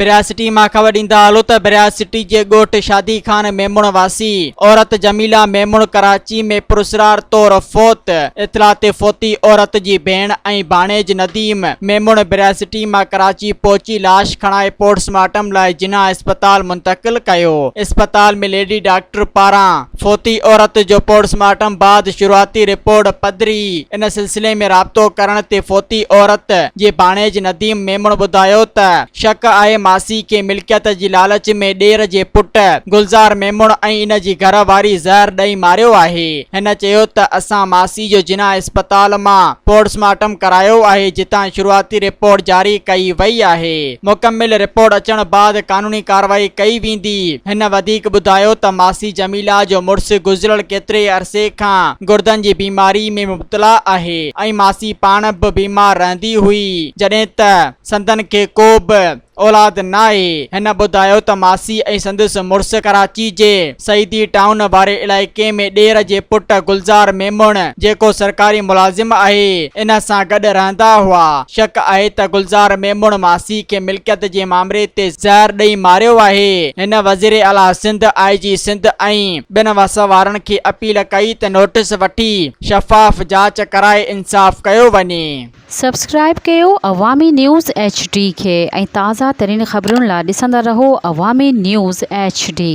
برياسٽي مان خبر ڏيندا هلو ته برياسٽي جي ڳوٺ شادي خان ميمڻ واسي عورت جميلا ميمڻ ڪراچي ۾ پراسرار طور فوت، اطلاع تي فوتي عورت جي ڀيڻ ۽ ڀاڻيج نديم ميمڻ برياسٽي مان ڪراچي پهچي لاش کڻائي پوسٽ مارٽم لاء جناح اسپتال منتقل ڪيو، اسپتال ۾ ليڊي ڊاڪٽر پاران فوتي عورت جو پوسٽ مارٽم بعد شروعاتي رپورٽ پڌري، ان سلسلي ۾ رابطو ڪرڻ تي فوتي عورت جي ڀاڻيج نديم ميمڻ ٻڌايو ته شڪ آهي ماسي کي ملڪيت جي لالچ ۾ ڏير جي پٽ گلزار ميمڻ ۽ ان جي گهر واري زهر ڏئي ماريو آهي. هن چيو ته اسان ماسي جو جناح اسپتال مان پوسٽ مارٽم ڪرايو آهي جتان شروعاتي رپورٽ جاري ڪئي وئي آهي مڪمل رپورٽ اچڻ بعد قانوني ڪارروائي ڪئي ويندي. هن وڌيڪ ٻڌايو ته ماسي جميلا جو مڙس گذريل ڪيتري عرصي کان گردن جي بيماري ۾ مبتلا آهي ۽ ماسي پاڻ به بيمار رهندي هئي جڏهن ته سندن کي ڪو به اولاد ناهي. هن ٻڌايو ته ماسي ۽ سندس مڙس ڪراچي جي سعيدي ٽائون واري علائقي ۾ ڏير جي پٽ گلزار ميمڻ جيڪو سرڪاري ملازم آهي ان سان گڏ رهندا هئا. شڪ آهي ته گلزار ميمڻ ماسي کي ملڪيت جي مامري تي زهر ڏئي ماريو آهي. هن وزيراعليٰ سنڌ، آء جي سنڌ ۽ ٻين وس وارن کي اپيل ڪئي ته نوٽيس وٺي شفاف جاچ ڪرائي انصاف ڪيو وڃي. سبسڪرائيب ڪيو عوامي نيوز ايڇ ڊي کي ۽ تازه ترين خبرن لا ڏسندا رهو عوامي نيوز ايڇ ڊي.